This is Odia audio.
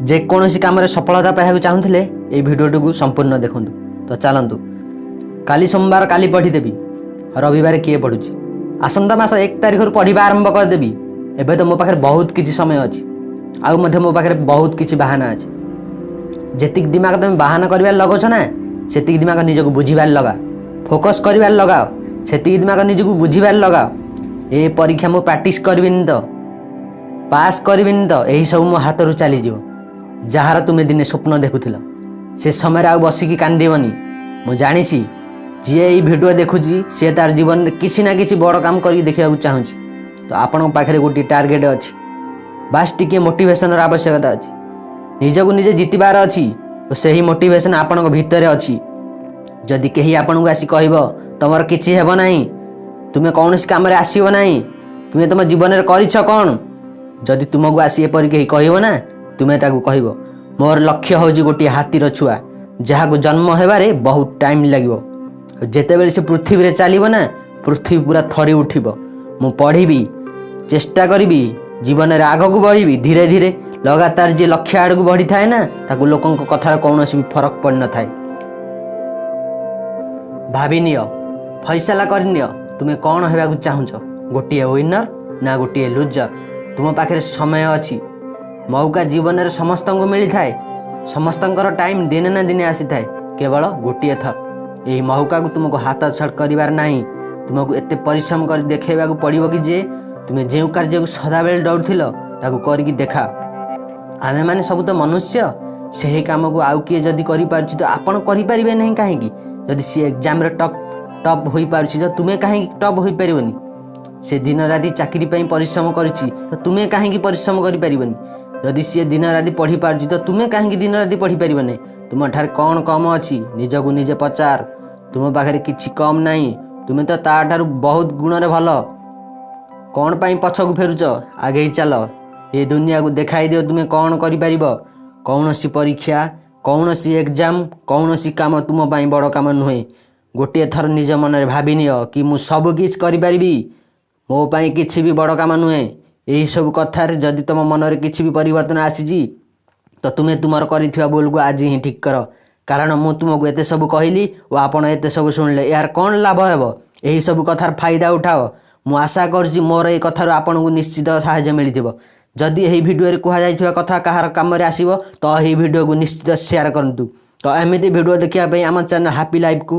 ଯେକୌଣସି କାମରେ ସଫଳତା ପାଇବାକୁ ଚାହୁଁଥିଲେ ଏଇ ଭିଡ଼ିଓଟିକୁ ସମ୍ପୂର୍ଣ୍ଣ ଦେଖନ୍ତୁ। ତ ଚାଲନ୍ତୁ। କାଲି ସୋମବାର, କାଲି ପଢ଼ିଦେବି। ରବିବାର କିଏ ପଢ଼ୁଛି? ଆସନ୍ତା ମାସ 1 ତାରିଖରୁ ପଢ଼ିବା ଆରମ୍ଭ କରିଦେବି। ଏବେ ତ ମୋ ପାଖରେ ବହୁତ କିଛି ସମୟ ଅଛି। ଆଉ ମଧ୍ୟ ମୋ ପାଖରେ ବହୁତ କିଛି ବାହାନା ଅଛି। ଯେତିକି ଦିମାଗ ତୁମେ ବାହାନା କରିବାରେ ଲଗାଉଛ ନା, ସେତିକି ଦିମାଗ ନିଜକୁ ବୁଝିବାରେ ଲଗାଅ, ଫୋକସ୍ କରିବାରେ ଲଗାଅ। ସେତିକି ଦିମାଗ ନିଜକୁ ବୁଝିବାରେ ଲଗାଅ। ଏ ପରୀକ୍ଷା ମୁଁ ପ୍ରାକ୍ଟିସ୍ କରିବିନି ତ, ପାସ୍ କରିବିନି ତ, ଏହିସବୁ ମୋ ହାତରୁ ଚାଲିଯିବ, ଯାହାର ତୁମେ ଦିନେ ସ୍ୱପ୍ନ ଦେଖୁଥିଲ। ସେ ସମୟରେ ଆଉ ବସିକି କାନ୍ଦିବନି। ମୁଁ ଜାଣିଛି, ଯିଏ ଏଇ ଭିଡ଼ିଓ ଦେଖୁଛି, ସିଏ ତାର ଜୀବନରେ କିଛି ନା କିଛି ବଡ଼ କାମ କରିକି ଦେଖିବାକୁ ଚାହୁଁଛି। ତ ଆପଣଙ୍କ ପାଖରେ ଗୋଟିଏ ଟାର୍ଗେଟ୍ ଅଛି, ବାସ୍ ଟିକିଏ ମୋଟିଭେସନର ଆବଶ୍ୟକତା ଅଛି। ନିଜକୁ ନିଜେ ଜିତିବାର ଅଛି ଓ ସେହି ମୋଟିଭେସନ୍ ଆପଣଙ୍କ ଭିତରେ ଅଛି। ଯଦି କେହି ଆପଣଙ୍କୁ ଆସି କହିବ, ତୁମର କିଛି ହେବ ନାହିଁ, ତୁମେ କୌଣସି କାମରେ ଆସିବ ନାହିଁ, ତୁମେ ତୁମ ଜୀବନରେ କରିଛ କ'ଣ? ଯଦି ତୁମକୁ ଆସି ଏପରି କେହି କହିବ ନା, ତୁମେ ତାକୁ କହିବ, ମୋର ଲକ୍ଷ୍ୟ ହେଉଛି ଗୋଟିଏ ହାତୀର ଛୁଆ, ଯାହାକୁ ଜନ୍ମ ହେବାରେ ବହୁତ ଟାଇମ୍ ଲାଗିବ। ଯେତେବେଳେ ସେ ପୃଥିବୀରେ ଚାଲିବ ନା, ପୃଥିବୀ ପୁରା ଥରି ଉଠିବ। ମୁଁ ପଢ଼ିବି, ଚେଷ୍ଟା କରିବି, ଜୀବନରେ ଆଗକୁ ବଢ଼ିବି। ଧୀରେ ଧୀରେ ଲଗାତାର ଯିଏ ଲକ୍ଷ୍ୟ ଆଡ଼କୁ ବଢ଼ିଥାଏ ନା, ତାକୁ ଲୋକଙ୍କ କଥାର କୌଣସି ବି ଫରକ ପଡ଼ିନଥାଏ। ଭାବିନିଅ, ଫଇସଲା କରିନିଅ, ତୁମେ କ'ଣ ହେବାକୁ ଚାହୁଁଛ, ଗୋଟିଏ ୱିନର୍ ନା ଗୋଟିଏ ଲୁଜର୍? ତୁମ ପାଖରେ ସମୟ ଅଛି। ମୌକା ଜୀବନରେ ସମସ୍ତଙ୍କୁ ମିଳିଥାଏ। ସମସ୍ତଙ୍କର ଟାଇମ୍ ଦିନେ ନା ଦିନେ ଆସିଥାଏ, କେବଳ ଗୋଟିଏ ଥର। ଏହି ମୌକାକୁ ତୁମକୁ ହାତ ଛଡ଼ କରିବାର ନାହିଁ। ତୁମକୁ ଏତେ ପରିଶ୍ରମ କରି ଦେଖାଇବାକୁ ପଡ଼ିବ କି ଯେ ତୁମେ ଯେଉଁ କାର୍ଯ୍ୟକୁ ସଦାବେଳେ ଡରୁଥିଲ, ତାକୁ କରିକି ଦେଖାଅ। ଆମେମାନେ ସବୁ ତ ମନୁଷ୍ୟ। ସେହି କାମକୁ ଆଉ କିଏ ଯଦି କରିପାରୁଛି, ତ ଆପଣ କରିପାରିବେ ନାହିଁ କାହିଁକି? ଯଦି ସିଏ ଏକ୍ଜାମରେ ଟପ୍ ଟପ୍ ହୋଇପାରୁଛି, ତ ତୁମେ କାହିଁକି ଟପ୍ ହୋଇପାରିବନି? ସେ ଦିନ ରାତି ଚାକିରି ପାଇଁ ପରିଶ୍ରମ କରୁଛି, ତ ତୁମେ କାହିଁକି ପରିଶ୍ରମ କରିପାରିବନି? ଯଦି ସିଏ ଦିନ ରାତି ପଢ଼ିପାରୁଛି, ତ ତୁମେ କାହିଁକି ଦିନ ରାତି ପଢ଼ିପାରିବ ନାହିଁ? ତୁମଠାରେ କ'ଣ କମ୍ ଅଛି, ନିଜକୁ ନିଜେ ପଚାର। ତୁମ ପାଖରେ କିଛି କମ୍ ନାହିଁ। ତୁମେ ତ ତାଠାରୁ ବହୁତ ଗୁଣରେ ଭଲ। କ'ଣ ପାଇଁ ପଛକୁ ଫେରୁଛ? ଆଗେଇ ଚାଲ। ଏ ଦୁନିଆକୁ ଦେଖାଇ ଦିଅ ତୁମେ କ'ଣ କରିପାରିବ। କୌଣସି ପରୀକ୍ଷା, କୌଣସି ଏକ୍ଜାମ୍, କୌଣସି କାମ ତୁମ ପାଇଁ ବଡ଼ କାମ ନୁହେଁ। ଗୋଟିଏ ଥର ନିଜ ମନରେ ଭାବିନିଅ କି ମୁଁ ସବୁ କିଛି କରିପାରିବି, ମୋ ପାଇଁ କିଛି ବି ବଡ଼ କାମ ନୁହେଁ। ଏହିସବୁ କଥାରେ ଯଦି ତୁମ ମନରେ କିଛି ବି ପରିବର୍ତ୍ତନ ଆସିଛି, ତ ତୁମେ ତୁମର କରିଥିବା ଭୁଲକୁ ଆଜି ହିଁ ଠିକ୍ କର। କାରଣ ମୁଁ ତୁମକୁ ଏତେ ସବୁ କହିଲି ଓ ଆପଣ ଏତେ ସବୁ ଶୁଣିଲେ, ଏହାର କ'ଣ ଲାଭ ହେବ? ଏହିସବୁ କଥାର ଫାଇଦା ଉଠାଅ। ମୁଁ ଆଶା କରୁଛି, ମୋର ଏଇ କଥାରୁ ଆପଣଙ୍କୁ ନିଶ୍ଚିତ ସାହାଯ୍ୟ ମିଳିଥିବ। ଯଦି ଏହି ଭିଡ଼ିଓରେ କୁହାଯାଇଥିବା କଥା କାହାର କାମରେ ଆସିବ, ତ ଏହି ଭିଡ଼ିଓକୁ ନିଶ୍ଚିତ ସେୟାର କରନ୍ତୁ। ତ ଏମିତି ଭିଡ଼ିଓ ଦେଖିବା ପାଇଁ ଆମ ଚ୍ୟାନେଲ୍ ହାପି ଲାଇଫ୍କୁ